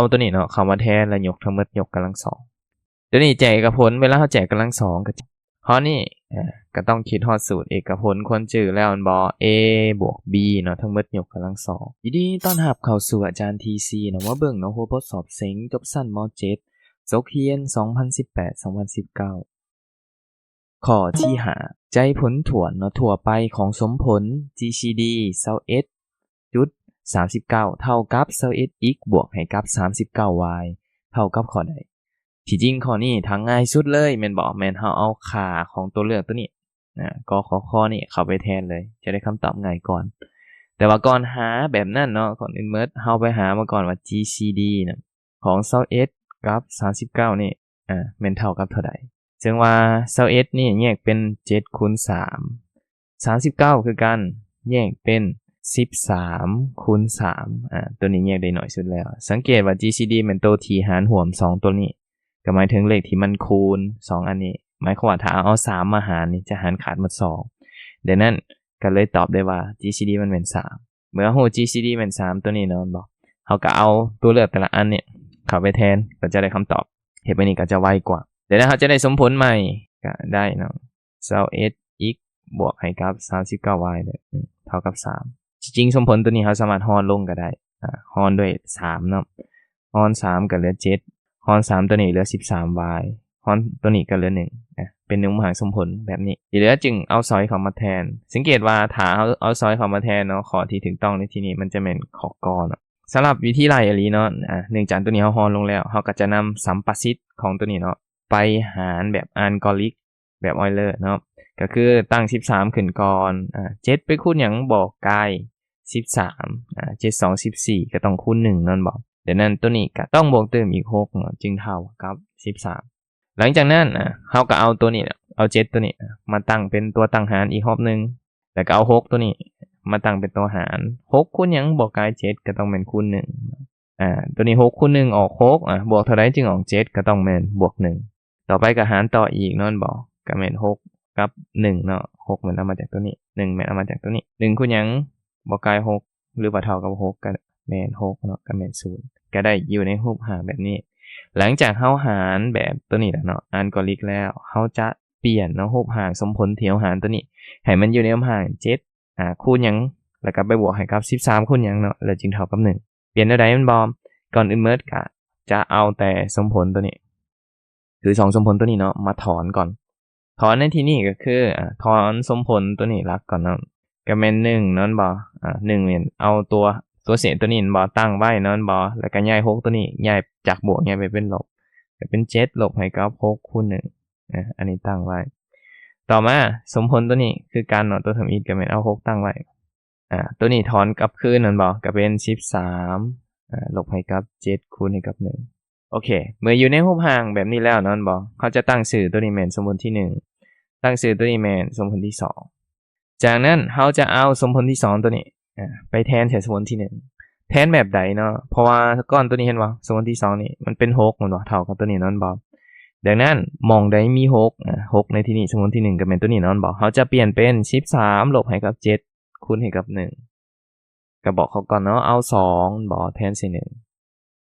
ເອົາໂຕນີ້ເນາະ ເຂົ້າມາແທນ ແລ້ວຍົກທັງໝົດ ຍົກກຳລັງສອງ. ໂຕນີ້ແຈກເອກະຜົນ ເວລາເຮົາແຈກກຳລັງສອງ ກໍ ເຮົານີ້ ເອີ ກໍຕ້ອງຄິດຮອດສູດເອກະຜົນ ຄວນຈື່ແລ້ວແມ່ນບໍ່? A ບວກ B ເນາະ ທັງໝົດຍົກກຳລັງສອງ. ຍິນດີຕ້ອນຮັບເຂົ້າສູ່ອາຈານ TC ເນາະ ມາເບິ່ງເນາະ ຫົວບົດສອບເສັງຈົບຊັ້ນ ມ.ເຈັດ ສົກຮຽນ ສອງພັນສິບແປດ ສອງພັນສິບເກົ້າ. ຂໍ້ທີຫ້າ ໃຈຜົນຖ້ວນເນາະ ທົ່ວໄປຂອງສົມຜົນ GCD ຊາວເອັດຈຸດສາມສິບເກົ້າ ເທົ່າກັບ ຊາວເອັດ x ບວກໃຫ້ກັບ ສາມສິບເກົ້າ y ເທົ່າກັບຂໍ້ໃດ? ທີ່ຈິງຂໍ້ນີ້ຖາມງ່າຍສຸດເລີຍແມ່ນບໍ່? ແມ່ນເຮົາເອົາຄ່າຂອງຕົວເລືອກຕົວນີ້ ນະ ກ ຂ ຄ ນີ້ເຂົ້າໄປແທນເລີຍ ຈະໄດ້ຄຳຕອບງ່າຍກ່ອນ. ແຕ່ວ່າກ່ອນຫາແບບນັ້ນເນາະ ກ່ອນອື່ນໝົດ ເຮົາໄປຫາມາກ່ອນວ່າ GCD ນະ ຂອງຊາວເອັດກັບສາມສິບເກົ້ານີ້ ອາ ແມ່ນເທົ່າກັບເທົ່າໃດ? ເຊິ່ງວ່າຊາວເອັດນີ້ແຍກເປັນເຈັດຄູນສາມ ສາມສິບເກົ້າຄືກັນ ແຍກເປັນສິບສາມຄູນສາມ ອາ ຕົວນີ້ແຍກໄດ້ໜ້ອຍສຸດແລ້ວ. ສັງເກດວ່າ GCD ແມ່ນໂຕທີ່ຫານຮ່ວມສອງຕົວນີ້ ກໍໝາຍເຖິງເລກທີ່ມັນຄູນສອງອັນນີ້ ໝາຍຄວາມວ່າຖ້າເອົາສາມມາຫານນີ້ ຈະຫານຂາດໝົດສອງ. ດັ່ງນັ້ນກໍເລີຍຕອບໄດ້ວ່າ GCD ມັນແມ່ນສາມ. ເມື່ອຮູ້ GCD ແມ່ນສາມຕົວນີ້ເນາະ ແມ່ນບໍ່? ເຮົາກໍເອົາຕົວເລືອກແຕ່ລະອັນນີ້ເຂົ້າໄປແທນ ກໍຈະໄດ້ຄຳຕອບ. ເຮັດແບບນີ້ກໍຈະໄວກວ່າ. ແລ້ວເຮົາຈະໄດ້ສົມຜົນໃໝ່ ກໍໄດ້ເນາະ ຊາວເອັດ x ບວກໃຫ້ກັບ ສາມສິບເກົ້າ y ເດີ ອືມ ເທົ່າກັບສາມ. ທີ່ຈິງສົມຜົນຕົວນີ້ເຮົາສາມາດຮ່ອນລົງກໍໄດ້ ອາ ຮ່ອນດ້ວຍສາມເນາະ ຮ່ອນສາມກໍເຫຼືອເຈັດ ຮ່ອນສາມຕົວນີ້ເຫຼືອສິບສາມ y ຮ່ອນຕົວນີ້ກໍເຫຼືອໜຶ່ງ ອາ ເປັນໜຶ່ງມາຫາສົມຜົນແບບນີ້. ທີ່ເຫຼືອຈຶ່ງເອົາຊອຍເຂົ້າມາແທນ. ສັງເກດວ່າຖ້າເຮົາເອົາຊອຍເຂົ້າມາແທນເນາະ ຂໍ້ທີ່ຖືກຕ້ອງໃນທີ່ນີ້ມັນຈະແມ່ນຂໍ້ ກ ເນາະ. ສຳລັບວິທີໄລ່ອີ່ຫຼີເນາະ ອາ ເນື່ອງຈາກຕົວນີ້ເຮົາຮ່ອນລົງແລ້ວ ເຮົາກໍຈະນຳສຳປະສິດຂອງຕົວນີ້ເນາະ ໄປຫານແບບ angle ແບບ Euler ເນາະ ກໍຄືຕັ້ງສິບສາມຂຶ້ນກ່ອນ ອາ ເຈັດໄປຄູນຫຍັງບໍ່? ກາຍສິບສາມ ອາ ເຈັດສອງສິບສີ່ ກໍຕ້ອງຄູນໜຶ່ງ ແມ່ນບໍ່? ດັ່ງນັ້ນຕົວນີ້ກໍຕ້ອງບວກຕື່ມອີກຫົກເນາະ ຈຶ່ງເທົ່າກັບສິບສາມ. ຫຼັງຈາກນັ້ນ ອາ ເຮົາກໍເອົາຕົວນີ້ ເອົາເຈັດຕົວນີ້ມາຕັ້ງເປັນຕົວຕັ້ງຫານອີກຮອບໜຶ່ງ ແລ້ວກໍເອົາຫົກຕົວນີ້ມາຕັ້ງເປັນຕົວຫານ ຫົກຄູນຫຍັງບໍ່? ກາຍເຈັດ ກໍຕ້ອງແມ່ນຄູນໜຶ່ງ. ອາ ຕົວນີ້ຫົກຄູນໜຶ່ງອອກຫົກ ອາ ບວກເທົ່າໃດຈຶ່ງອອກເຈັດ? ກໍຕ້ອງແມ່ນບວກໜຶ່ງ. ຕໍ່ໄປກໍຫານຕໍ່ອີກເນາະ ແມ່ນບໍ່? ກໍແມ່ນຫົກກັບໜຶ່ງເນາະ ຫົກແມ່ນເອົາມາຈາກຕົວນີ້ ໜຶ່ງແມ່ນເອົາມາຈາກຕົວນີ້ ໜຶ່ງຄູນຫຍັງບໍ່? ກາຍຫົກ ຫຼືວ່າເທົ່າກັບຫົກ ກໍແມ່ນຫົກເນາະ ກໍແມ່ນສູນ ກໍໄດ້ຢູ່ໃນຮູບຮ່າງແບບນີ້. ຫຼັງຈາກເຮົາຫານແບບຕົວນີ້ແລ້ວເນາະ angle ແລ້ວ ເຮົາຈະປ່ຽນເນາະ ຮູບຮ່າງສົມຜົນທີ່ເຮົາຫານຕົວນີ້ ໃຫ້ມັນຢູ່ໃນຮູບຮ່າງເຈັດ ອາ ຄູນຫຍັງ ແລ້ວກໍໄປບວກໃຫ້ກັບສິບສາມຄູນຫຍັງເນາະ ແລ້ວຈຶ່ງເທົ່າກັບໜຶ່ງ. ປ່ຽນແນວໃດແມ່ນບໍ່? ກ່ອນອື່ນໝົດກໍຈະເອົາແຕ່ສົມຜົນຕົວນີ້ ຄືສອງສົມຜົນຕົວນີ້ເນາະ ມາຖອນກ່ອນ. ຖອນໃນທີ່ນີ້ກໍຄື ອາ ຖອນສົມຜົນຕົວນີ້ຫຼັກກ່ອນເນາະ ກໍແມ່ນໜຶ່ງເນາະ ແມ່ນບໍ່? ອາ ໜຶ່ງແມ່ນເອົາຕົວ ຕົວເສດຕົວນີ້ແມ່ນບໍ່? ຕັ້ງໄວ້ເນາະ ແມ່ນບໍ່? ແລ້ວກໍຍ້າຍຫົກຕົວນີ້ ຍ້າຍຈາກບວກ ຍ້າຍໄປເປັນລົບ ກໍເປັນເຈັດລົບໃຫ້ກັບຫົກຄູນໜຶ່ງ ອາ ອັນນີ້ຕັ້ງໄວ້. ຕໍ່ມາສົມຜົນຕົວນີ້ຄືກັນເນາະ ຕົວທຳອິດກໍແມ່ນເອົາຫົກຕັ້ງໄວ້ ອາ ຕົວນີ້ຖອນກັບຄືນແມ່ນບໍ່? ກໍເປັນສິບສາມ ອາ ລົບໃຫ້ກັບເຈັດຄູນໃຫ້ກັບໜຶ່ງ. ໂອເຄ ເມື່ອຢູ່ໃນຮູບຮ່າງແບບນີ້ແລ້ວເນາະ ແມ່ນບໍ່? ເຮົາຈະຕັ້ງຊື່ຕົວນີ້ແມ່ນສົມຜົນທີໜຶ່ງ ຕັ້ງຊື່ຕົວນີ້ແມ່ນສົມຜົນທີສອງ. ຈາກນັ້ນເຮົາຈະເອົາສົມຜົນທີສອງຕົວນີ້ ອາ ໄປແທນໃສ່ສົມຜົນທີໜຶ່ງ. ແທນແບບໃດເນາະ? ເພາະວ່າກ່ອນຕົວນີ້ເຫັນບໍ່? ສົມຜົນທີສອງນີ້ມັນເປັນຫົກແມ່ນບໍ່? ເທົ່າກັບຕົວນີ້ເນາະ ແມ່ນບໍ່? ດັ່ງນັ້ນໝ່ອງໃດມີຫົກ ອາ ຫົກໃນທີ່ນີ້ ສົມຜົນທີໜຶ່ງກໍແມ່ນຕົວນີ້ເນາະ ແມ່ນບໍ່? ເຮົາຈະປ່ຽນເປັນສິບສາມລົບໃຫ້ກັບເຈັດຄູນໃຫ້ກັບໜຶ່ງ ກໍບອກເຂົາກ່ອນເນາະ ເອົາສອງ ແມ່ນບໍ່? ແທນໃສ່ໜຶ່ງ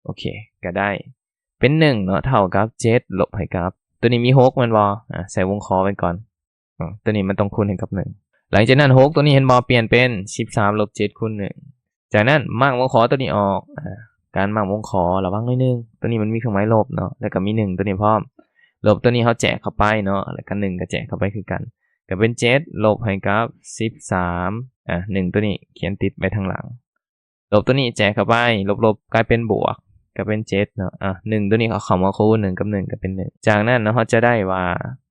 ໂອເຄ ກໍໄດ້ເປັນໜຶ່ງເນາະ ເທົ່າກັບເຈັດລົບໃຫ້ກັບ ຕົວນີ້ມີຫົກແມ່ນບໍ່? ອາ ໃສ່ວົງຂໍໄວ້ກ່ອນ ອາ ຕົວນີ້ມັນຕ້ອງຄູນໃຫ້ກັບໜຶ່ງ. ຫຼັງຈາກນັ້ນຫົກຕົວນີ້ເຫັນບໍ່? ປ່ຽນເປັນສິບສາມລົບເຈັດຄູນໜຶ່ງ. ຈາກນັ້ນມາກວົງຂໍຕົວນີ້ອອກ ອາ ການມາກວົງຂໍລະວັງໜ້ອຍໜຶ່ງ ຕົວນີ້ມັນມີເຄື່ອງໝາຍລົບເນາະ ແລ້ວກໍມີໜຶ່ງຕົວນີ້ພ້ອມ ລົບຕົວນີ້ເຮົາແຈກເຂົ້າໄປເນາະ ແລ້ວກໍໜຶ່ງກໍແຈກເຂົ້າໄປຄືກັນ ກໍເປັນເຈັດລົບໃຫ້ກັບສິບສາມ ອາ ໜຶ່ງຕົວນີ້ຂຽນຕິດໄປທາງຫຼັງ ລົບຕົວນີ້ແຈກເຂົ້າໄປ ລົບໆ ກາຍເປັນບວກ ກໍເປັນເຈັດເນາະ ອາ ໜຶ່ງຕົວນີ້ເອົາເຂົ້າມາຄູນ ໜຶ່ງກັບໜຶ່ງກໍເປັນໜຶ່ງ. ຈາກນັ້ນເນາະ ເຮົາຈະໄດ້ວ່າ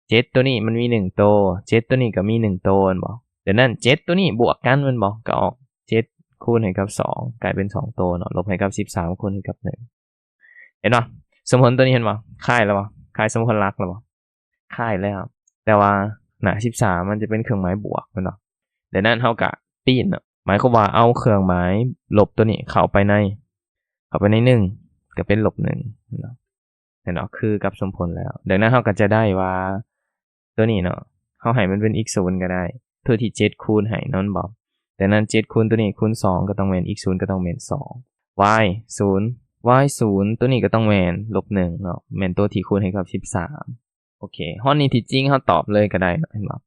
ເຈັດຕົວນີ້ມັນມີໜຶ່ງໂຕ ເຈັດຕົວນີ້ກໍມີໜຶ່ງໂຕແມ່ນບໍ່? ດັ່ງນັ້ນເຈັດຕົວນີ້ບວກກັນແມ່ນບໍ່? ກໍອອກເຈັດຄູນໃຫ້ກັບສອງ ກາຍເປັນສອງໂຕເນາະ ລົບໃຫ້ກັບສິບສາມຄູນໃຫ້ກັບໜຶ່ງ. ເຫັນບໍ່? ສົມຜົນຕົວນີ້ເຫັນບໍ່? ຄ້າຍແລ້ວບໍ່? ຄ້າຍສົມຜົນຫຼັກແລ້ວບໍ່? ຄ້າຍແລ້ວ ແຕ່ວ່າໜ້າສິບສາມມັນຈະເປັນເຄື່ອງໝາຍບວກແມ່ນບໍ່? ດັ່ງນັ້ນເຮົາກະປີ້ນເນາະ ໝາຍຄວາມວ່າເອົາເຄື່ອງໝາຍລົບຕົວນີ້ເຂົ້າໄປໃນ ເຂົ້າໄປໃນໜຶ່ງ ກໍເປັນລົບໜຶ່ງເນາະ ເຫັນບໍ່? ຄືກັບສົມຜົນແລ້ວ. ດັ່ງນັ້ນເຮົາກໍຈະໄດ້ວ່າຕົວນີ້ເນາະ ເຮົາໃຫ້ມັນເປັນ x ສູນກໍໄດ້ ຕົວທີ່ເຈັດຄູນໃຫ້ເນາະ ແມ່ນບໍ່? ດັ່ງນັ້ນເຈັດຄູນຕົວນີ້ຄູນສອງ ກໍຕ້ອງແມ່ນ x ສູນກໍຕ້ອງແມ່ນສອງ y ສູນ y ສູນ ຕົວນີ້ກໍຕ້ອງແມ່ນລົບໜຶ່ງເນາະ ແມ່ນຕົວທີ່ຄູນໃຫ້ກັບສິບສາມ. ໂອເຄ ຮອດນີ້ທີ່ຈິງເຮົາຕອບເລີຍກໍໄດ້ເນາະ ເຫັນບໍ່?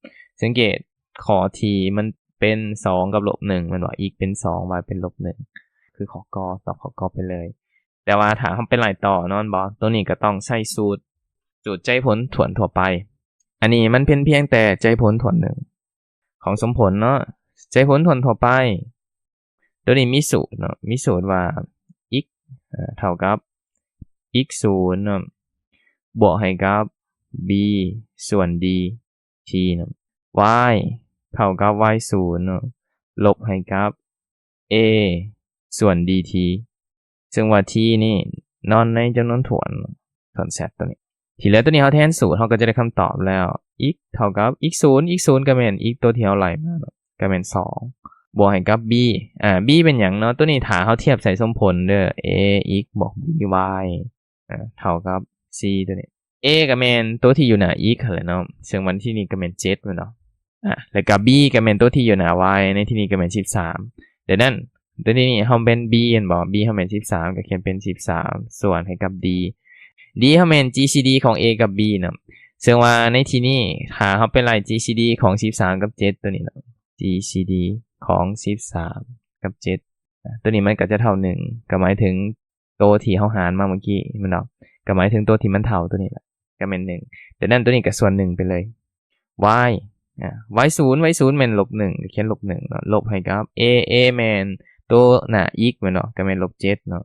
ສັງເກດຂໍ້ທີ່ມັນເປັນສອງກັບລົບໜຶ່ງແມ່ນບໍ່? x ເປັນສອງ y ເປັນລົບໜຶ່ງ ຄືຂໍ້ ກ ຕອບຂໍ້ ກ ໄປເລີຍ. ແຕ່ວ່າຖ້າເຮົາໄປໄລ່ຕໍ່ເນາະ ແມ່ນບໍ່? ຕົວນີ້ກໍຕ້ອງໃຊ້ສູດ ສູດໃຈຜົນຖ້ວນທົ່ວໄປ. ອັນນີ້ມັນເປັນພຽງແຕ່ໃຈຜົນຖ້ວນໜຶ່ງຂອງສົມຜົນເນາະ ໃຈຜົນຖ້ວນທົ່ວໄປ. ຕົວນີ້ມີສູດເນາະ ມີສູດວ່າ x ເທົ່າກັບ x ສູນເນາະ ບວກໃຫ້ກັບ b ສ່ວນ dt ເນາະ y ເທົ່າກັບ y ສູນເນາະ ລົບໃຫ້ກັບ a ສ່ວນ dt ເຊິ່ງວ່າ t ນີ້ນອນໃນຈຳນວນຖ້ວນ ຖ້ວນ z ຕົວນີ້. ທີ່ເຫຼືອຕົວນີ້ເຮົາແທນສູດ ເຮົາກໍຈະໄດ້ຄຳຕອບແລ້ວ x ເທົ່າກັບ x ສູນ x ສູນກໍແມ່ນ x ຕົວທີ່ເຮົາໄລ່ມາເນາະ ກໍແມ່ນສອງ ບວກໃຫ້ກັບ b ອາ b ເປັນຫຍັງເນາະ? ຕົວນີ້ຖ້າເຮົາທຽບໃສ່ສົມຜົນເດີ a x ບວກ b y ອາ ເທົ່າກັບ c ຕົວນີ້ a ກໍແມ່ນຕົວທີ່ຢູ່ໜ້າ x ຫັ້ນແຫຼະເນາະ ເຊິ່ງວ່າທີ່ນີ້ກໍແມ່ນເຈັດແມ່ນບໍ່? ອາ ແລ້ວກໍ b ກໍແມ່ນຕົວທີ່ຢູ່ໜ້າ y ໃນທີ່ນີ້ກໍແມ່ນສິບສາມ. ດັ່ງນັ້ນ ຕົວນີ້ເຮົາແມ່ນ b ແມ່ນບໍ່? b ເຮົາແມ່ນສິບສາມ ກໍຂຽນເປັນສິບສາມ ສ່ວນໃຫ້ກັບ d d ເຮົາແມ່ນ gcd ຂອງ a ກັບ b ເນາະ ເຊິ່ງວ່າໃນທີ່ນີ້ຖ້າເຮົາໄປໄລ່ gcd ຂອງສິບສາມກັບເຈັດຕົວນີ້ເນາະ gcd ຂອງສິບສາມກັບເຈັດ ອາ ຕົວນີ້ມັນກໍຈະເທົ່າໜຶ່ງ ກໍໝາຍເຖິງໂຕທີ່ເຮົາຫານມາເມື່ອກີ້ແມ່ນບໍ່? ກໍໝາຍເຖິງໂຕທີ່ມັນເທົ່າຕົວນີ້ແຫຼະ ກໍແມ່ນໜຶ່ງ. ດັ່ງນັ້ນຕົວນີ້ກໍສ່ວນໜຶ່ງໄປເລີຍ y ອາ y ສູນ y ສູນແມ່ນລົບໜຶ່ງ ກໍຂຽນລົບໜຶ່ງເນາະ ລົບໃຫ້ກັບ a a ແມ່ນໂຕໜ້າ x ແມ່ນບໍ່? ກໍແມ່ນລົບເຈັດເນາະ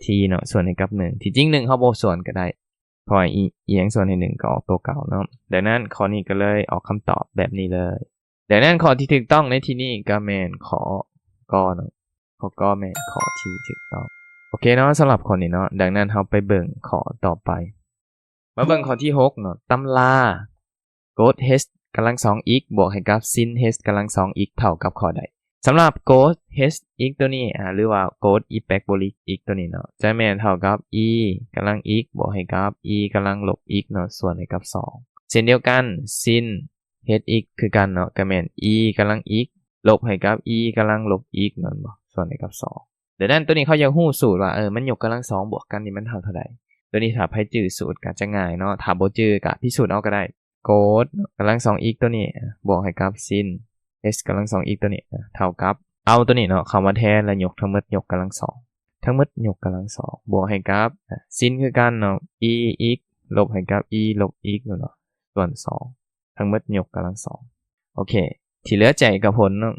t ເນາະ ສ່ວນໃຫ້ກັບໜຶ່ງ ທີ່ຈິງໜຶ່ງເຮົາບໍ່ສ່ວນກໍໄດ້ ເພາະວ່າອີ ອີຫຍັງສ່ວນໃຫ້ໜຶ່ງກໍອອກຕົວເກົ່າເນາະ. ດັ່ງນັ້ນຂໍ້ນີ້ກໍເລີຍອອກຄຳຕອບແບບນີ້ເລີຍ. ດັ່ງນັ້ນຂໍ້ທີ່ຖືກຕ້ອງໃນທີ່ນີ້ກໍແມ່ນຂໍ້ ກ ເນາະ ຂໍ້ ກ ແມ່ນຂໍ້ທີ່ຖືກຕ້ອງ. ໂອເຄເນາະ ສຳລັບຂໍ້ນີ້ເນາະ. ດັ່ງນັ້ນເຮົາໄປເບິ່ງຂໍ້ຕໍ່ໄປ. ມາເບິ່ງຂໍ້ທີຫົກເນາະ ຕຳລາ cos h ກຳລັງສອງ x ບວກໃຫ້ກັບ sin h ກຳລັງສອງ x ເທົ່າກັບຂໍ້ໃດ? ສຳລັບ cos h x ຕົວນີ້ ອາ ຫຼືວ່າ cos hyperbolic x ຕົວນີ້ເນາະ ຈະແມ່ນເທົ່າກັບ e ກຳລັງ x ບວກໃຫ້ກັບ e ກຳລັງລົບ x ເນາະ ສ່ວນໃຫ້ກັບສອງ. ເຊັ່ນດຽວກັນ sin h x ຄືກັນເນາະ ກໍແມ່ນ e ກຳລັງ x ລົບໃຫ້ກັບ e ກຳລັງລົບ x ແມ່ນບໍ່ ສ່ວນໃຫ້ກັບສອງ. ດັ່ງນັ້ນຕົວນີ້ເຂົາຢາກຮູ້ສູດວ່າ ເອີ ມັນຍົກກຳລັງສອງບວກກັນນີ້ມັນເທົ່າເທົ່າໃດ? ຕົວນີ້ຖ້າໃຜຈື່ສູດກໍຈະງ່າຍເນາະ ຖ້າບໍ່ຈື່ກໍພິສູດເອົາກໍໄດ້. cos ກຳລັງສອງ x ຕົວນີ້ ບວກໃຫ້ກັບ sin h ກຳລັງສອງ x ຕົວນີ້ ເທົ່າກັບ ເອົາຕົວນີ້ເນາະ ເຂົ້າມາແທນ ແລ້ວຍົກທັງໝົດຍົກກຳລັງສອງ ທັງໝົດຍົກກຳລັງສອງ ບວກໃຫ້ກັບ sin ຄືກັນເນາະ e x ລົບໃຫ້ກັບ e ລົບ x ເນາະ ສ່ວນສອງ ທັງໝົດຍົກກຳລັງສອງ. ໂອເຄ ທີ່ເຫຼືອແຈກເອກະຜົນເນາະ.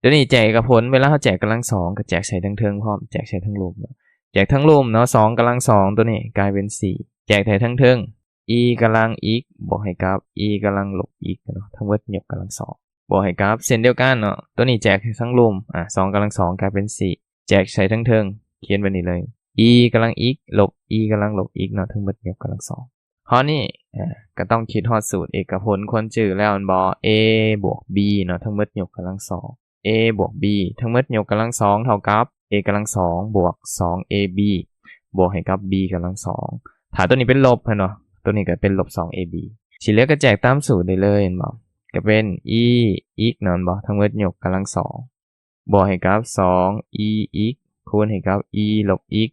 ຕົວນີ້ແຈກເອກະຜົນ ເວລາເຮົາແຈກກຳລັງສອງ ກໍແຈກໃສ່ເທິງໆພ້ອມ ແຈກໃສ່ເທິງລຸ່ມເນາະ ແຈກເທິງລຸ່ມເນາະ ສອງກຳລັງສອງຕົວນີ້ກາຍເປັນສີ່ ແຈກໃສ່ເທິງໆ e ກຳລັງ x ບວກໃຫ້ກັບ e ກຳລັງລົບ x ເນາະ ທັງໝົດຍົກກຳລັງສອງ ບວກໃຫ້ກັບ ເຊັ່ນດຽວກັນເນາະ ຕົວນີ້ແຈກໃຫ້ທັງລຸ່ມ ອາ ສອງກຳລັງສອງກາຍເປັນສີ່ ແຈກໃສ່ເທິງໆ ຂຽນແບບນີ້ເລີຍ e ກຳລັງ x ລົບ e ກຳລັງລົບ x ເນາະ ທັງໝົດຍົກກຳລັງສອງ. ຂໍ້ນີ້ ເອີ ກໍຕ້ອງຄິດຮອດສູດເອກະຜົນຄວນຈື່ແລ້ວແມ່ນບໍ່? a ບວກ b ເນາະ ທັງໝົດຍົກກຳລັງສອງ a ບວກ b ທັງໝົດຍົກກຳລັງສອງເທົ່າກັບ a ກຳລັງສອງບວກສອງ ab ບວກໃຫ້ກັບ b ກຳລັງສອງ ຖ້າຕົວນີ້ເປັນລົບຫັ້ນເນາະ ຕົວນີ້ກໍເປັນລົບສອງ ab ທີ່ເຫຼືອກໍແຈກຕາມສູດໄດ້ເລີຍແມ່ນບໍ່? ກໍເປັນ e x ເນາະ ແມ່ນບໍ່ ທັງໝົດຍົກກຳລັງສອງ ບວກໃຫ້ກັບສອງ e x ຄູນໃຫ້ກັບ e ລົບ x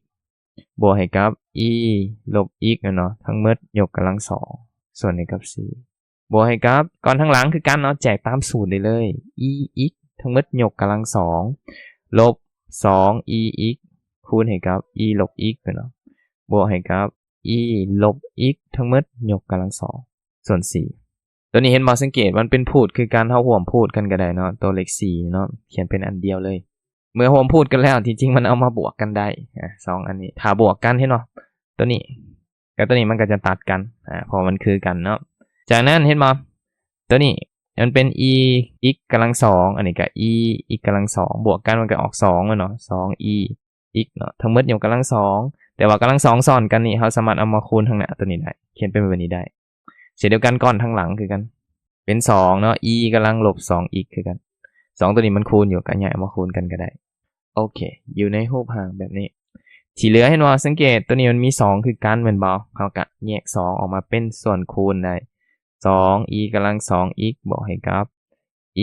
ບວກໃຫ້ກັບ e ລົບ x ແມ່ນບໍ່ ທັງໝົດຍົກກຳລັງສອງ ສ່ວນໃຫ້ກັບສີ່ ບວກໃຫ້ກັບ ກ່ອນທັງຫຼັງຄືກັນເນາະ ແຈກຕາມສູດໄດ້ເລີຍ e x ທັງໝົດຍົກກຳລັງສອງ ລົບສອງ e x ຄູນໃຫ້ກັບ e ລົບ x ແມ່ນບໍ່ ບວກໃຫ້ກັບ e ລົບ x ທັງໝົດຍົກກຳລັງສອງ ສ່ວນສີ່. ຕົວນີ້ເຫັນບໍ່? ສັງເກດມັນເປັນພູດຄືກັນ ເຮົາຮ່ວມພູດກັນກໍໄດ້ເນາະ ຕົວເລກສີ່ເນາະ ຂຽນເປັນອັນດຽວເລີຍ. ເມື່ອຮ່ວມພູດກັນແລ້ວ ທີ່ຈິງມັນເອົາມາບວກກັນໄດ້ ອາ ສອງອັນນີ້ ຖ້າບວກກັນ ເຫັນບໍ່? ຕົວນີ້ກັບຕົວນີ້ມັນກໍຈະຕັດກັນ ອາ ເພາະວ່າມັນຄືກັນເນາະ. ຈາກນັ້ນເຫັນບໍ່? ຕົວນີ້ມັນເປັນ e x ກຳລັງສອງ ອັນນີ້ກໍ e x ກຳລັງສອງ ບວກກັນມັນກໍອອກສອງແມ່ນບໍ່? ສອງ e x ເນາະ ທັງໝົດຍົກກຳລັງສອງ ແຕ່ວ່າກຳລັງສອງຊ້ອນກັນນີ້ ເຮົາສາມາດເອົາມາຄູນທາງໜ້າຕົວນີ້ໄດ້ ຂຽນເປັນແບບນີ້ໄດ້. ເຊັ່ນດຽວກັນກ່ອນທາງຫຼັງຄືກັນ ເປັນສອງເນາະ e ກຳລັງລົບສອງ x ຄືກັນ ສອງຕົວນີ້ມັນຄູນຢູ່ ກໍຍ້າຍເອົາມາຄູນກັນກໍໄດ້. ໂອເຄ ຢູ່ໃນຮູບຮ່າງແບບນີ້ ທີ່ເຫຼືອເຫັນບໍ່? ສັງເກດຕົວນີ້ມັນມີສອງຄືກັນແມ່ນບໍ່? ເຮົາກໍແຍກສອງອອກມາເປັນສ່ວນຄູນໄດ້ ສອງ e ກຳລັງສອງ x ບວກໃຫ້ກັບ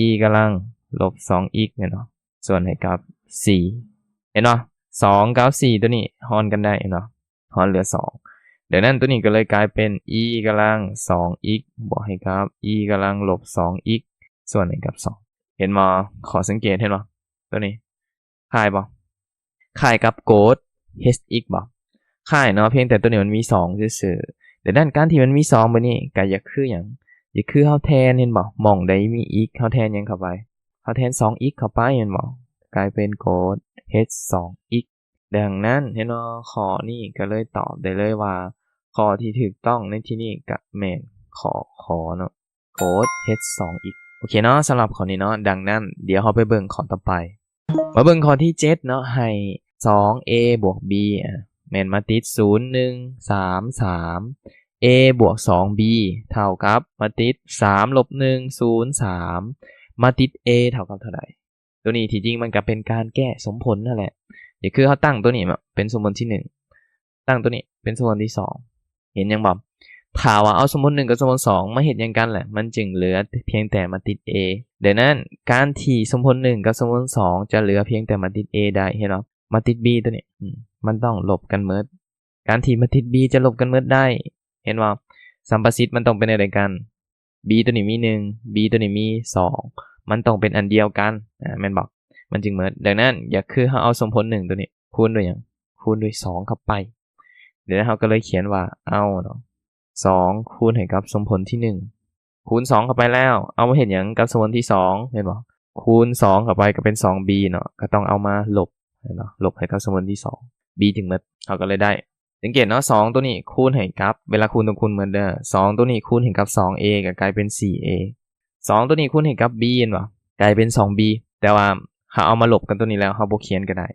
e ກຳລັງລົບສອງ x ແມ່ນບໍ່? ສ່ວນໃຫ້ກັບສີ່ ເຫັນບໍ່? ສອງກັບສີ່ຕົວນີ້ຫອນກັນໄດ້ເນາະ ຫອນເຫຼືອສອງ. ດັ່ງນັ້ນຕົວນີ້ກໍເລີຍກາຍເປັນ e ກຳລັງສອງ x ບວກໃຫ້ກັບ e ກຳລັງລົບສອງ x ສ່ວນໃຫ້ກັບສອງ. ເຫັນບໍ່? ຂໍ້ສັງເກດເຫັນບໍ່? ຕົວນີ້ຄ້າຍບໍ່? ຄ້າຍກັບໂກດ h x ບໍ່? ຄ້າຍເນາະ, ພຽງແຕ່ຕົວນີ້ມັນມີສອງຊື່ໆ. ດັ່ງນັ້ນການທີ່ມັນມີສອງແບບນີ້ກໍຢາກຄືຫຍັງ? ຢາກຄືເຮົາແທນ ເຫັນບໍ່? ໝ່ອງໃດມີ x ເຮົາແທນຫຍັງເຂົ້າໄປ? ເຮົາແທນສອງ x ເຂົ້າໄປ ແມ່ນບໍ່? ກາຍເປັນໂກດ h ສອງ x. ດັ່ງນັ້ນເຫັນບໍ່? ຂໍ້ນີ້ກໍເລີຍຕອບໄດ້ເລີຍວ່າ ຂໍ້ທີ່ຖືກຕ້ອງໃນທີ່ນີ້ກໍແມ່ນຂໍ້ ຂ ເນາະ ໂກດ h ສອງ x. ໂອເຄເນາະ ສຳລັບຂໍ້ນີ້ເນາະ. ດັ່ງນັ້ນດຽວເຮົາໄປເບິ່ງຂໍ້ຕໍ່ໄປ. ມາເບິ່ງຂໍ້ທີເຈັດເນາະ ໃຫ້ສອງ a ບວກ b ອາ ແມ່ນມາຕິດສູນ ໜຶ່ງ ສາມ ສາມ a ບວກສອງ b ເທົ່າກັບມາຕິດສາມ ລົບ ໜຶ່ງ ສູນ ສາມ ມາຕິດ a ເທົ່າກັບເທົ່າໃດ? ຕົວນີ້ທີ່ຈິງມັນກໍເປັນການແກ້ສົມຜົນນັ້ນແຫຼະ. ກໍຄືເຮົາຕັ້ງຕົວນີ້ມາເປັນສົມຜົນທີໜຶ່ງ ຕັ້ງຕົວນີ້ເປັນສົມຜົນທີສອງ ເຫັນຫຍັງບໍ່? ຖ້າວ່າເອົາສົມຜົນໜຶ່ງກັບສົມຜົນສອງມາເຮັດຫຍັງກັນແຫຼະ ມັນຈຶ່ງເຫຼືອພຽງແຕ່ມາຕິດ a. ດັ່ງນັ້ນການທີ່ສົມຜົນໜຶ່ງກັບສົມຜົນສອງຈະເຫຼືອພຽງແຕ່ມາຕິດ a ໄດ້ ເຫັນບໍ່? ມາຕິດ b ຕົວນີ້ ອືມ ມັນຕ້ອງລົບກັນໝົດ. ການທີ່ມາຕິດ b ຈະລົບກັນໝົດໄດ້ ເຫັນບໍ່? ສຳປະສິດມັນຕ້ອງເປັນແນວໃດກັນ? b ຕົວນີ້ມີໜຶ່ງ b ຕົວນີ້ມີສອງ ມັນຕ້ອງເປັນອັນດຽວກັນ ອາ ແມ່ນບໍ່? ມັນຈຶ່ງໝົດ. ດັ່ງນັ້ນຢາກຄືເຮົາເອົາສົມຜົນໜຶ່ງຕົວນີ້ຄູນດ້ວຍຫຍັງ? ຄູນດ້ວຍສອງເຂົ້າໄປ. ດັ່ງນັ້ນເຮົາກໍເລີຍຂຽນວ່າ ເອົາເນາະ ສອງຄູນໃຫ້ກັບສົມຜົນທີໜຶ່ງ ຄູນສອງເຂົ້າໄປແລ້ວ ເອົາມາເຮັດຫຍັງກັບສົມຜົນທີສອງ ແມ່ນບໍ່? ຄູນສອງເຂົ້າໄປກໍເປັນສອງ b ເນາະ ກໍຕ້ອງເອົາມາລົບ ເຫັນບໍ່? ລົບໃຫ້ກັບສົມຜົນທີສອງ b ຈຶ່ງໝົດ. ເຮົາກໍເລີຍໄດ້ ສັງເກດເນາະ ສອງຕົວນີ້ຄູນໃຫ້ກັບ ເວລາຄູນຕ້ອງຄູນໝົດເດີ ສອງຕົວນີ້ຄູນໃຫ້ກັບສອງ a ກໍກາຍເປັນສີ່ a. ສອງຕົວນີ້ຄູນໃຫ້ກັບ b ເຫັນບໍ່? ກາຍເປັນສອງ b. ແຕ່ວ່າເຮົາເອົາມາລົບກັນຕົວນີ້ແລ້ວ ເຮົາບໍ່ຂຽນກໍໄດ້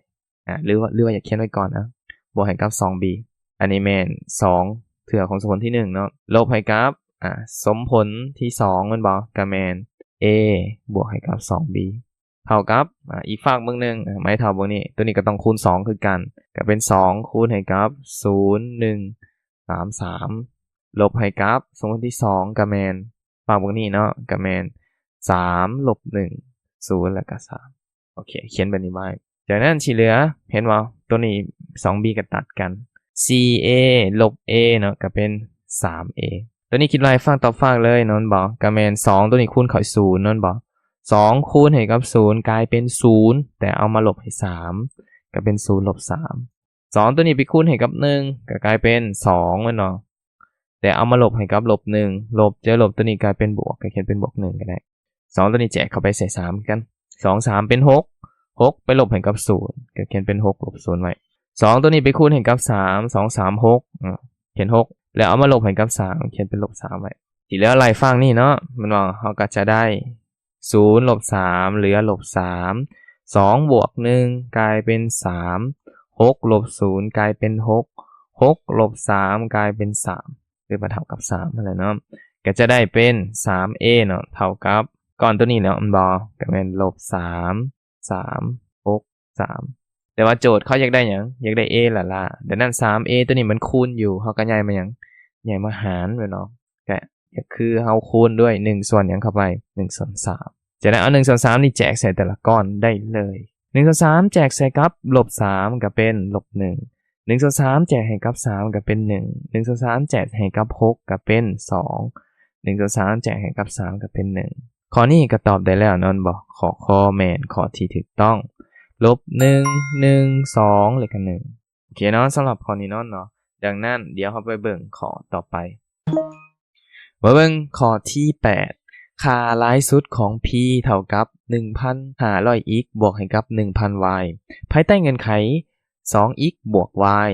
ອາ ຫຼືວ່າ ຫຼືວ່າຢາກຂຽນໄວ້ກ່ອນ ອາ ບວກໃຫ້ກັບສອງ b. ອັນນີ້ແມ່ນສອງເທື່ອຂອງສົມຜົນທີໜຶ່ງເນາະ ລົບໃຫ້ກັບ ອາ ສົມຜົນທີສອງ ແມ່ນບໍ່? ກໍແມ່ນ a ບວກໃຫ້ກັບສອງ b ເທົ່າກັບ ອາ ອີກຟາກເບິ່ງໜຶ່ງ ອາ ໄມ້ເທົ່າເບິ່ງນີ້ ຕົວນີ້ກໍຕ້ອງຄູນສອງຄືກັນ ກໍເປັນສອງຄູນໃຫ້ກັບສູນ ໜຶ່ງ ສາມ ສາມ ລົບໃຫ້ກັບສົມຜົນທີສອງ ກໍແມ່ນ ຟາກເບິ່ງນີ້ເນາະ ກໍແມ່ນສາມ ລົບ ໜຶ່ງ ສູນ ແລ້ວກໍສາມ. ໂອເຄ ຂຽນແບບນີ້ໄວ້. ຈາກນັ້ນທີ່ເຫຼືອ ເຫັນບໍ່? ຕົວນີ້ສອງ b ກໍຕັດກັນ ສີ່ a ລົບ a ເນາະ ກໍເປັນສາມ a. ຕົວນີ້ຄິດໄລ່ຟາກຕໍ່ຟາກເລີຍເນາະ ແມ່ນບໍ່? ກໍແມ່ນສອງຕົວນີ້ຄູນເຂົ້າສູນເນາະ ແມ່ນບໍ່? ສອງຄູນໃຫ້ກັບສູນກາຍເປັນສູນ ແຕ່ເອົາມາລົບໃຫ້ສາມ ກໍເປັນສູນລົບສາມ. ສອງຕົວນີ້ໄປຄູນໃຫ້ກັບໜຶ່ງ ກໍກາຍເປັນສອງ ແມ່ນບໍ່? ແຕ່ເອົາມາລົບໃຫ້ກັບລົບໜຶ່ງ ລົບເຈີລົບ ຕົວນີ້ກາຍເປັນບວກ ກໍຂຽນເປັນບວກໜຶ່ງກໍໄດ້. ສອງຕົວນີ້ແຈກເຂົ້າໄປໃສ່ສາມຄືກັນ ສອງ ສາມ ເປັນຫົກ ຫົກໄປລົບໃຫ້ກັບສູນ ກໍຂຽນເປັນຫົກລົບສູນໄວ້. ສອງຕົວນີ້ໄປຄູນໃຫ້ກັບສາມ ສອງ ສາມ ຫົກ ອາ ຂຽນຫົກ ແລ້ວເອົາມາລົບໃຫ້ກັບສາມ ຂຽນເປັນລົບສາມໄວ້. ທີ່ເຫຼືອໄລ່ຟາກນີ້ເນາະ ແມ່ນບໍ່? ເຮົາກໍຈະໄດ້ ສູນລົບສາມ ເຫຼືອລົບສາມ ສອງບວກໜຶ່ງກາຍເປັນສາມ ຫົກລົບສູນກາຍເປັນຫົກ ຫົກລົບສາມກາຍເປັນສາມ ຫຼືວ່າເທົ່າກັບສາມຫັ້ນແຫຼະເນາະ ກໍຈະໄດ້ເປັນສາມ a ເນາະ ເທົ່າກັບ ກ່ອນຕົວນີ້ແລ້ວແມ່ນບໍ່? ກໍແມ່ນລົບສາມ ສາມ ຫົກ ສາມ ແຕ່ວ່າໂຈດເຂົາຢາກໄດ້ຫຍັງ? ຢາກໄດ້ a ຫຼ້າໆ. ດັ່ງນັ້ນ ສາມ a ຕົວນີ້ມັນຄູນຢູ່ ເຮົາກໍຍ້າຍມາຫຍັງ? ຍ້າຍມາຫານແມ່ນບໍ່? ກະ ກໍຄືເຮົາຄູນດ້ວຍໜຶ່ງສ່ວນຫຍັງເຂົ້າໄປ? ໜຶ່ງສ່ວນສາມ. ຈາກນັ້ນເອົາໜຶ່ງສ່ວນສາມນີ້ແຈກໃສ່ແຕ່ລະກ້ອນໄດ້ເລີຍ. ໜຶ່ງສ່ວນສາມແຈກໃສ່ກັບລົບສາມກໍເປັນລົບໜຶ່ງ. ໜຶ່ງສ່ວນສາມແຈກໃຫ້ກັບສາມກໍເປັນໜຶ່ງ. ໜຶ່ງສ່ວນສາມແຈກໃຫ້ກັບຫົກກໍເປັນສອງ. ໜຶ່ງສ່ວນສາມແຈກໃຫ້ກັບສາມກໍເປັນໜຶ່ງ. ຂໍ້ນີ້ກໍຕອບໄດ້ແລ້ວແມ່ນບໍ່? ຂໍ້ ຄ ແມ່ນຂໍ້ທີ່ຖືກຕ້ອງ. ລົບໜຶ່ງ ໜຶ່ງ ສອງ ແລ້ວກໍໜຶ່ງ. ໂອເຄເນາະ ສຳລັບຂໍ້ນີ້ເນາະ ເນາະ. ດັ່ງນັ້ນ ດຽວເຮົາໄປເບິ່ງຂໍ້ຕໍ່ໄປ. ມາເບິ່ງຂໍ້ທີແປດ. ຄ່າຫຼາຍສຸດຂອງ P ເທົ່າກັບໜຶ່ງພັນຫ້າຮ້ອຍ x ບວກໃຫ້ກັບໜຶ່ງພັນ y ພາຍໃຕ້ເງື່ອນໄຂ ສອງ x ບວກ y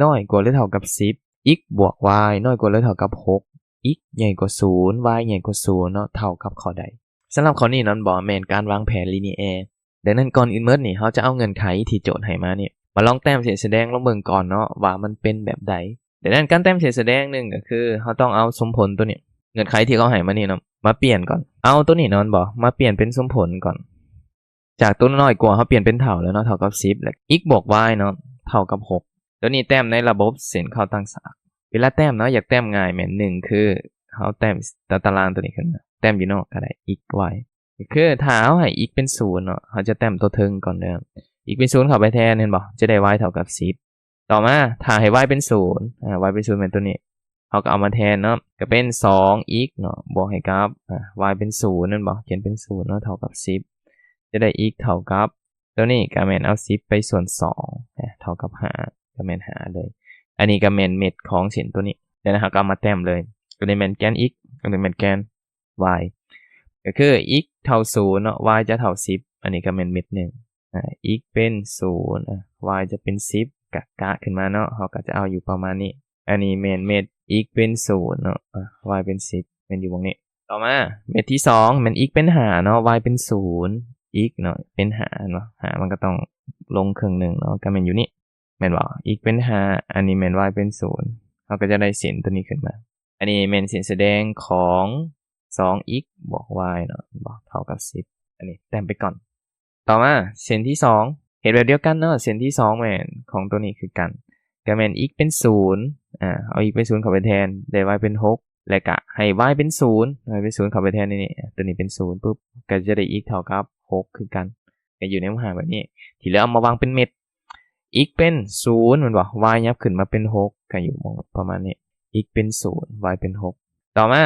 ນ້ອຍກວ່າ ຫຼື ເທົ່າກັບ ສິບ x ບວກ y ນ້ອຍກວ່າ ຫຼື ເທົ່າກັບ ຫົກ x ໃຫຍ່ກວ່າ ສູນ y ໃຫຍ່ກວ່າ ສູນ ເນາະ ເທົ່າກັບຂໍ້ໃດ? ສຳລັບຂໍ້ນີ້ນັ້ນບໍ່ແມ່ນການວາງແຜນ linear. ດັ່ງນັ້ນ ກ່ອນອື່ນໝົດນີ້ ເຮົາຈະເອົາເງື່ອນໄຂທີ່ໂຈດໃຫ້ມານີ້ ມາລອງແຕ້ມເສັ້ນສະແດງລອງເບິ່ງກ່ອນເນາະ ວ່າມັນເປັນແບບໃດ. ດັ່ງນັ້ນ ການແຕ້ມເສັ້ນສະແດງ ໜຶ່ງ ກໍຄືເຮົາຕ້ອງເອົາສົມຜົນຕົວນີ້ ເງື່ອນໄຂທີ່ເຂົາໃຫ້ມານີ້ເນາະ ມາປ່ຽນກ່ອນ. ເອົາຕົວນີ້ແມ່ນບໍ່ ມາປ່ຽນເປັນສົມຜົນກ່ອນ. ຈາກຕົວນ້ອຍກວ່າ ເຮົາປ່ຽນເປັນເທົ່າແລ້ວເນາະ ເທົ່າກັບ ສິບ ແລ້ວ x ບວກ y ເນາະ ເທົ່າກັບ ຫົກ. ຕົວນີ້ແຕ້ມໃນລະບົບເສັ້ນເຂົ້າຕັ້ງສາກ. ເວລາແຕ້ມເນາະ ຢາກແຕ້ມງ່າຍແມ່ນ ໜຶ່ງ ຄືເຮົາແຕ້ມຕາຕະລາງຕົວນີ້ຂຶ້ນມາ ແຕ້ມຢູ່ນອກກໍໄດ້ x y ກໍຄືຖ້າເຮົາໃຫ້ x ເປັນ ສູນ ເນາະ ເຮົາຈະແຕ້ມຕົວເທິງກ່ອນເດີ. x ເປັນສູນເຂົ້າໄປແທນ ເຫັນບໍ່? ຈະໄດ້ y ເທົ່າກັບສິບ. ຕໍ່ມາ ຖ້າໃຫ້ y ເປັນສູນ ອາ y ເປັນສູນແມ່ນຕົວນີ້ ເຮົາກໍເອົາມາແທນເນາະ ກໍເປັນສອງ x ເນາະ ບວກໃຫ້ກັບ ອາ y ເປັນສູນແມ່ນບໍ່? ຂຽນເປັນສູນເນາະ ເທົ່າກັບສິບ ຈະໄດ້ x ເທົ່າກັບ ຕົວນີ້ກໍແມ່ນເອົາສິບໄປສ່ວນສອງ ອາ ເທົ່າກັບຫ້າ ກໍແມ່ນຫ້າເລີຍ. ອັນນີ້ກໍແມ່ນເມັດຂອງເສັ້ນຕົວນີ້ ແລ້ວເຮົາກໍເອົາມາແຕ້ມເລີຍ ຕົວນີ້ແມ່ນແກນ x ຕົວນີ້ແມ່ນແກນ y ກໍຄື x ເທົ່າສູນເນາະ y ຈະເທົ່າສິບ ອັນນີ້ກໍແມ່ນເມັດໜຶ່ງ ອາ x ເປັນສູນ ອາ y ຈະເປັນສິບ ກະ ກະຂຶ້ນມາເນາະ ເຮົາກໍຈະເອົາຢູ່ປະມານນີ້. ອັນນີ້ແມ່ນເມັດ x ເປັນສູນເນາະ ອາ y ເປັນສິບ ແມ່ນຢູ່ໝ່ອງນີ້. ຕໍ່ມາເມັດທີສອງ ແມ່ນ x ເປັນຫ້າເນາະ y ເປັນສູນ x ເນາະ ເປັນຫ້າເນາະ ຫ້າມັນກໍຕ້ອງລົງເຄິ່ງໜຶ່ງເນາະ ກໍແມ່ນຢູ່ນີ້ ແມ່ນບໍ່? x ເປັນຫ້າ ອັນນີ້ແມ່ນ y ເປັນສູນ ເຮົາກໍຈະໄດ້ເສັ້ນຕົວນີ້ຂຶ້ນມາ. ອັນນີ້ແມ່ນເສັ້ນສະແດງຂອງສອງ x ບວກ y ເນາະ ເຫັນບໍ່? ເທົ່າກັບສິບ ອັນນີ້ແຕ້ມໄປກ່ອນ. ຕໍ່ມາເສັ້ນທີສອງ ເຮັດແບບດຽວກັນເນາະ ເສັ້ນທີສອງແມ່ນຂອງຕົວນີ້ຄືກັນ ກໍແມ່ນ x ເປັນສູນ ອາ ເອົາ x ເປັນສູນເຂົ້າໄປແທນ ໄດ້ y ເປັນຫົກ ແລ້ວກະໃຫ້ y ເປັນສູນ y ເປັນສູນເຂົ້າໄປແທນໃນນີ້ ຕົວນີ້ເປັນສູນປຸບ ກໍຈະໄດ້ x ເທົ່າກັບຫົກຄືກັນ ກໍຢູ່ໃນຮູບຮ່າງແບບນີ້. ທີ່ເຫຼືອເອົາມາວາງເປັນເມັດ x ເປັນສູນແມ່ນບໍ່? y ຫຍັບຂຶ້ນມາເປັນຫົກ ກໍຢູ່ໝ່ອງປະມານນີ້ x ເປັນສູນ y ເປັນຫົກ. ຕໍ່ມາ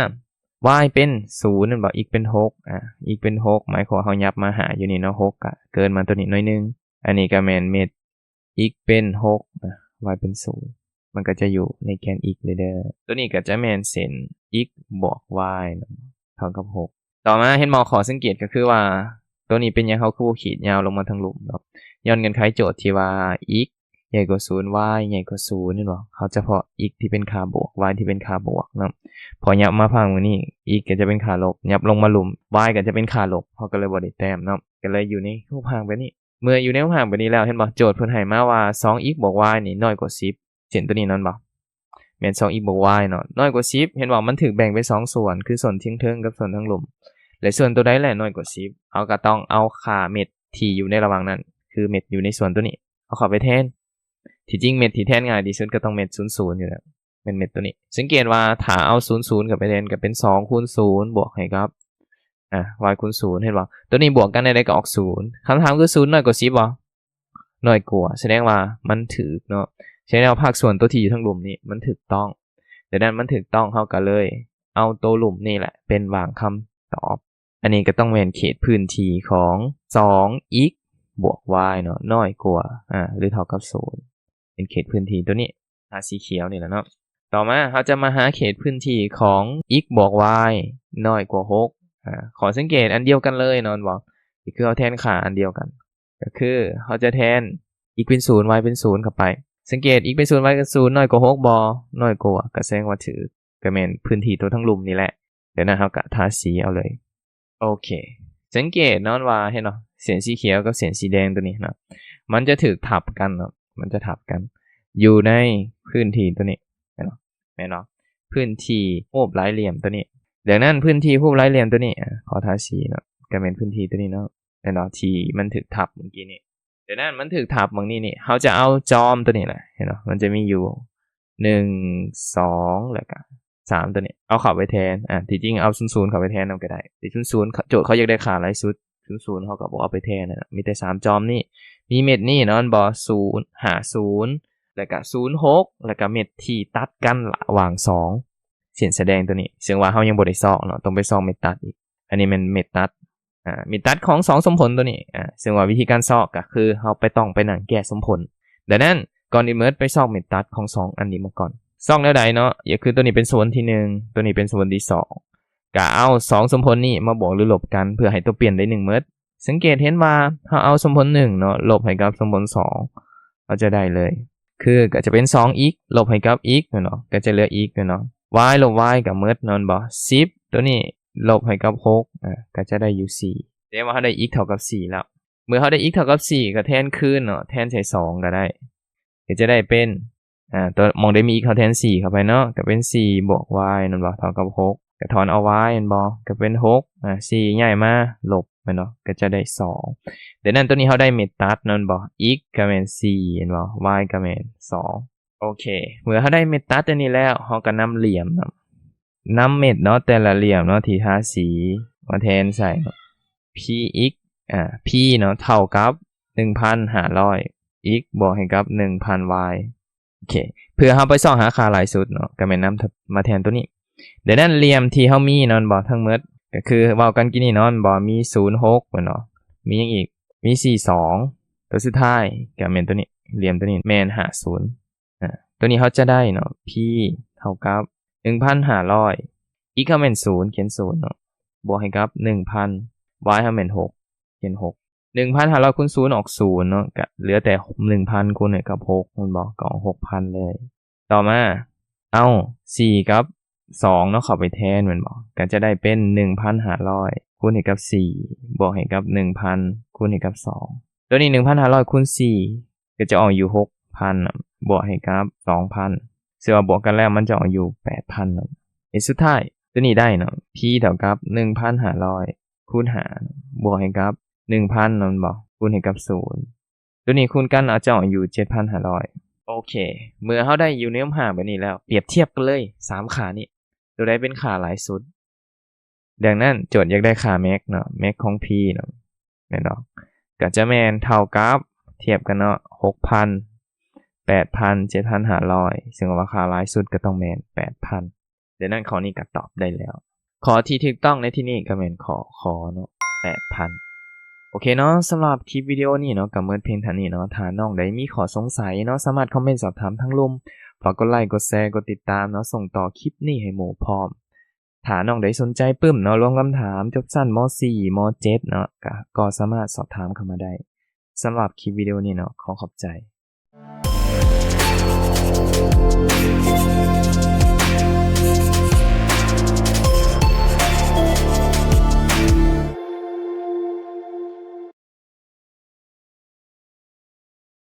y ເປັນສູນແມ່ນບໍ່? x ເປັນຫົກ ອາ x ເປັນຫົກ ໝາຍຄວາມວ່າເຮົາຫຍັບມາຫາຢູ່ນີ້ເນາະ ຫົກ ກໍເກີນມາຕົວນີ້ໜ້ອຍໜຶ່ງ ອັນນີ້ກໍແມ່ນເມັດ x ເປັນຫົກ ອາ y ເປັນສູນ ມັນກໍຈະຢູ່ໃນແກນ x ເລີຍເດີ. ຕົວນີ້ກໍຈະແມ່ນເສັ້ນ x ບວກ y ເນາະ ເທົ່າກັບຫົກ. ຕໍ່ມາເຫັນບໍ່? ຂໍ້ສັງເກດກໍຄືວ່າ ຕົວນີ້ເປັນຫຍັງເຮົາຄືບໍ່ຂີດຍາວລົງມາທາງລຸ່ມເນາະ? ຍ້ອນເງື່ອນໄຂໂຈດທີ່ວ່າ x ໃຫຍ່ກວ່າສູນ y ໃຫຍ່ກວ່າສູນ ເຫັນບໍ່? ເຮົາຈະເພາະ x ທີ່ເປັນຄ່າບວກ y ທີ່ເປັນຄ່າບວກເນາະ ເພາະຫຍັບມາຝັ່ງນີ້ x ກໍຈະເປັນຄ່າລົບ ຫຍັບລົງມາລຸ່ມ y ກໍຈະເປັນຄ່າລົບ ເຮົາກໍເລີຍບໍ່ໄດ້ແຕ້ມເນາະ ກໍເລີຍຢູ່ໃນຮູບຮ່າງແບບນີ້. ເມື່ອຢູ່ໃນຮູບຮ່າງແບບນີ້ແລ້ວ ເຫັນບໍ່? ໂຈດເພິ່ນໃຫ້ມາວ່າ ສອງ x ບວກ y ນີ້ນ້ອຍກວ່າສິບ ເຊັ່ນຕົວນີ້ນັ້ນບໍ່? ແມ່ນ ສອງ x ບວກ y ເນາະ ນ້ອຍກວ່າສິບ ເຫັນບໍ່? ມັນຖືກແບ່ງເປັນສອງສ່ວນ ຄືສ່ວນເທິງໆ ກັບສ່ວນທາງລຸ່ມ ແລະ ສ່ວນຕົວໃດແຫຼະນ້ອຍກວ່າສິບ ເຮົາກໍຕ້ອງເອົາຄ່າເມັດທີ່ຢູ່ໃນລະຫວ່າງນັ້ນ ຄືເມັດຢູ່ໃນສ່ວນຕົວນີ້ ເອົາເຂົ້າໄປແທນ. ທີ່ຈິງເມັດທີ່ແທນງ່າຍທີ່ສຸດກໍຕ້ອງເມັດສູນສູນຢູ່ແລ້ວ ແມ່ນເມັດຕົວນີ້. ສັງເກດວ່າຖ້າເອົາສູນສູນເຂົ້າໄປແທນ ກໍເປັນສອງຄູນສູນບວກໃຫ້ກັບ ອາ y ຄູນສູນ ເຫັນບໍ່? ຕົວນີ້ບວກກັນແນວໃດກໍອອກສູນ. ຄຳຖາມຄື ສູນນ້ອຍກວ່າສິບບໍ່? ນ້ອຍກວ່າ ສະແດງວ່າມັນຖືກເນາະ ສະແດງວ່າພາກສ່ວນຕົວທີ່ຢູ່ທາງລຸ່ມນີ້ມັນຖືກຕ້ອງ. ດັ່ງນັ້ນມັນຖືກຕ້ອງ ເຮົາກໍເລີຍເອົາຕົວລຸ່ມນີ້ແຫຼະເປັນຫວ່າງຄຳຕອບ. ອັນນີ້ກໍຕ້ອງແມ່ນເຂດພື້ນທີ່ຂອງ ສອງ x ບວກ y ເນາະ ນ້ອຍກວ່າ ອາ ຫຼືເທົ່າກັບສູນ ເປັນເຂດພື້ນທີ່ຕົວນີ້ ທາສີຂຽວນີ້ແຫຼະເນາະ. ຕໍ່ມາເຮົາຈະມາຫາເຂດພື້ນທີ່ຂອງ x ບວກ y ນ້ອຍກວ່າຫົກ ອາ ຂໍ້ສັງເກດອັນດຽວກັນເລີຍເນາະ ແມ່ນບໍ່? ນີ້ຄືເຮົາແທນຄ່າອັນດຽວກັນ ກໍຄືເຮົາຈະແທນ x ເປັນສູນ y ເປັນສູນເຂົ້າໄປ. ສັງເກດ x ເປັນສູນ y ເປັນສູນ ນ້ອຍກວ່າຫົກບໍ່? ນ້ອຍກວ່າ ກໍສະແດງວ່າຖືກ ກໍແມ່ນພື້ນທີ່ຕົວທາງລຸ່ມນີ້ແຫຼະ. ດັ່ງນັ້ນເຮົາກໍທາສີເອົາເລີຍ. ໂອເຄ ສັງເກດເນາະວ່າ ເຫັນບໍ່? ເສັ້ນສີຂຽວກັບເສັ້ນສີແດງຕົວນີ້ເນາະ ມັນຈະຖືກທັບກັນເນາະ ມັນຈະທັບກັນຢູ່ໃນພື້ນທີ່ຕົວນີ້ ເຫັນບໍ່? ແມ່ນບໍ່? ພື້ນທີ່ຮູບຫຼາຍຫຼ່ຽມຕົວນີ້. ດັ່ງນັ້ນພື້ນທີ່ຮູບຫຼາຍຫຼ່ຽມຕົວນີ້ ອາ ຂໍທາສີເນາະ ກໍແມ່ນພື້ນທີ່ຕົວນີ້ເນາະ ແມ່ນບໍ່? ທີ່ມັນຖືກທັບເມື່ອກີ້ນີ້. ດັ່ງນັ້ນມັນຖືກທັບໝ່ອງນີ້ນີ້ ເຮົາຈະເອົາຈອມຕົວນີ້ແຫຼະ ເຫັນບໍ່? ມັນຈະມີຢູ່ ໜຶ່ງ ສອງ ແລ້ວກະ ສາມ ຕົວນີ້ ເອົາເຂົ້າໄປແທນ ອາ ທີ່ຈິງເອົາສູນສູນເຂົ້າໄປແທນນຳກໍໄດ້ ທີ່ສູນສູນ ໂຈດເຂົາຢາກໄດ້ຄ່າຫຼາຍສຸດ ສູນສູນເຮົາກໍບໍ່ເອົາໄປແທນນະ ມີແຕ່ສາມຈອມນີ້ ມີເມັດນີ້ເນາະ ແມ່ນບໍ່? ສູນ ຫ້າ ສູນ ແລ້ວກະ ສູນ ຫົກ ແລ້ວກະເມັດທີ່ຕັດກັນລະຫວ່າງສອງເສັ້ນສະແດງຕົວນີ້ ເຊິ່ງວ່າເຮົາຍັງບໍ່ໄດ້ຊອກເນາະ ຕ້ອງໄປຊອກເມັດຕັດອີກ. ອັນນີ້ແມ່ນເມັດຕັດ ອາ ເມັດຕັດຂອງສອງສົມຜົນຕົວນີ້ ອາ ເຊິ່ງວ່າວິທີການຊອກກໍຄືເຮົາໄປ ຕ້ອງໄປນັ່ງແກ້ສົມຜົນ. ດັ່ງນັ້ນ ກ່ອນອື່ນໝົດໄປຊອກເມັດຕັດຂອງສອງອັນນີ້ມາກ່ອນ. ຊອກແນວໃດເນາະ? ກໍຄືຕົວນີ້ເປັນສົມຜົນທີໜຶ່ງ ຕົວນີ້ເປັນສົມຜົນທີສອງ ກໍເອົາສອງສົມຜົນນີ້ມາບວກຫຼືລົບກັນ ເພື່ອໃຫ້ຕົວປ່ຽນໄດ້ໜຶ່ງໝົດ. ສັງເກດເຫັນວ່າເຮົາເອົາສົມຜົນໜຶ່ງເນາະ ລົບໃຫ້ກັບສົມຜົນສອງ ເຮົາຈະໄດ້ເລີຍ ຄືກໍຈະເປັນສອງ x ລົບໃຫ້ກັບ x ແມ່ນບໍ່? ກໍຈະເຫຼືອ x ແມ່ນບໍ່? y ລົບ y ກໍໝົດແມ່ນບໍ່? ສິບ ຕົວນີ້ລົບໃຫ້ກັບຫົກ ອາ ກໍຈະໄດ້ຢູ່ສີ່ ສະແດງວ່າເຮົາໄດ້ x ເທົ່າກັບສີ່ແລ້ວ. ເມື່ອເຮົາໄດ້ x ເທົ່າກັບສີ່ ກໍແທນຄືນເນາະ ແທນໃສ່ສອງກໍໄດ້ ກໍຈະໄດ້ເປັນ ອາ ຕົວໝ່ອງໃດມີ x ເຮົາແທນສີ່ເຂົ້າໄປເນາະ ກໍເປັນສີ່ບວກ y ແມ່ນບໍ່? ເທົ່າກັບຫົກ ກໍຖອນເອົາ y ແມ່ນບໍ່? ກໍເປັນຫົກ ອາ ສີ່ຍ້າຍມາລົບ ແມ່ນບໍ່? ກໍຈະໄດ້ສອງ. ດັ່ງນັ້ນຕົວນີ້ເຮົາໄດ້ເມັດຕັດແມ່ນບໍ່? x ກໍແມ່ນສີ່ແມ່ນບໍ່? y ກໍແມ່ນສອງ. ໂອເຄ ເມື່ອເຮົາໄດ້ເມັດຕັດຕົວນີ້ແລ້ວ ເຮົາກໍນຳຫຼ່ຽມເນາະ ນຳເມັດເນາະ ແຕ່ລະຫຼ່ຽມເນາະ ທີ່ທາສີມາແທນໃສ່ເນາະ px ອາ p ເນາະ ເທົ່າກັບ ໜຶ່ງພັນຫ້າຮ້ອຍ x ບວກໃຫ້ກັບ ໜຶ່ງພັນ y ໂອເຄ ເພື່ອເຮົາໄປຊອກຫາຄ່າຫຼາຍສຸດເນາະ ກໍແມ່ນນຳມາແທນຕົວນີ້. ດັ່ງນັ້ນ ຫຼ່ຽມທີ່ເຮົາມີນັ້ນບໍ່ທັງໝົດ ກໍຄືເວົ້າກັນກີ້ນີ້ເນາະ ບໍ່ມີ ສູນຫົກ ແມ່ນບໍ່ ມີຫຍັງອີກ ມີ ສີ່ສອງ ຕົວສຸດທ້າຍກໍແມ່ນຕົວນີ້ ຫຼ່ຽມຕົວນີ້ແມ່ນ ຫ້າສູນ ອາ ຕົວນີ້ເຮົາຈະໄດ້ເນາະ p ເທົ່າກັບ ໜຶ່ງພັນຫ້າຮ້ອຍ x ເຮົາແມ່ນ ສູນ ຂຽນ ສູນ ເນາະ ບວກໃຫ້ກັບ ໜຶ່ງພັນ y ເຮົາແມ່ນ ຫົກ ຂຽນ ຫົກ ໜຶ່ງພັນຫ້າຮ້ອຍຄູນສູນອອກ ສູນ ເນາະ ກະເຫຼືອແຕ່ ໜຶ່ງພັນຄູນໃຫ້ກັບ ຫົກ ແມ່ນບໍ່ ກໍອອກ ຫົກພັນ ເລີຍ. ຕໍ່ມາ ເອົາ ສີ່ ກັບ ສອງ ເນາະ ເຂົ້າໄປແທນ ແມ່ນບໍ່ ກໍຈະໄດ້ເປັນ ໜຶ່ງພັນຫ້າຮ້ອຍຄູນໃຫ້ກັບ ສີ່ ບວກໃຫ້ກັບ ໜຶ່ງພັນຄູນໃຫ້ກັບ ສອງ ຕົວນີ້ ໜຶ່ງພັນຫ້າຮ້ອຍຄູນ ສີ່ ກໍຈະອອກຢູ່ ຫົກພັນ ບວກໃຫ້ກັບ ສອງພັນ ເຊິ່ງວ່າບວກກັນແລ້ວມັນຈະອອກຢູ່ ແປດພັນ ເອັດສຸດທ້າຍ ຕົວນີ້ໄດ້ເນາະ p ເທົ່າກັບ ໜຶ່ງພັນຫ້າຮ້ອຍຄູນ ຫ້າ ບວກໃຫ້ກັບ ໜຶ່ງພັນ ແມ່ນບໍ່ ຄູນໃຫ້ກັບ ສູນ ຕົວນີ້ຄູນກັນອາດຈະອອກຢູ່ ເຈັດພັນຫ້າຮ້ອຍ ໂອເຄ ເມື່ອເຮົາໄດ້ຢູ່ໃນຮູບຮ່າງແບບນີ້ແລ້ວ ປຽບທຽບກັນເລີຍ ສາມຄ່ານີ້ ຕົວໃດເປັນຄ່າຫຼາຍສຸດ? ດັ່ງນັ້ນ ໂຈດຢາກໄດ້ຄ່າ max ເນາະ max ຂອງ p ເນາະ ແມ່ນບໍ່ ກໍຈະແມ່ນເທົ່າກັບ ທຽບກັນເນາະ ຫົກພັນ ແປດພັນ ເຈັດພັນຫ້າຮ້ອຍ ເຊິ່ງວ່າຄ່າຫຼາຍສຸດກໍຕ້ອງແມ່ນ ແປດພັນ ດັ່ງນັ້ນຂໍ້ນີ້ກໍຕອບໄດ້ແລ້ວ. ຂໍ້ທີ່ຖືກຕ້ອງໃນທີ່ນີ້ກໍແມ່ນຂໍ້ ຄ ເນາະ ແປດພັນ ໂອເຄເນາະ ສຳລັບຄລິບວິດີໂອນີ້ເນາະ ກໍໝົດພຽງເທົ່ານີ້ເນາະ ຖ້ານ້ອງໃດມີຂໍ້ສົງໄສເນາະ ສາມາດຄອມເມັນສອບຖາມທາງລຸ່ມ ຝາກກົດໄລ ກົດແຊ ກົດຕິດຕາມເນາະ ສົ່ງຕໍ່ຄລິບນີ້ໃຫ້ໝູ່ພ້ອມ. ຖ້ານ້ອງໃດສົນໃຈປຶ້ມເນາະ ລວມຄຳຖາມຈົບຊັ້ນ ມ.ສີ່ ມ.ເຈັດ ເນາະ ກໍ ກໍສາມາດສອບຖາມເຂົ້າມາໄດ້. ສຳລັບຄລິບວິດີໂອນີ້ເນາະ ຂໍຂອບໃຈ.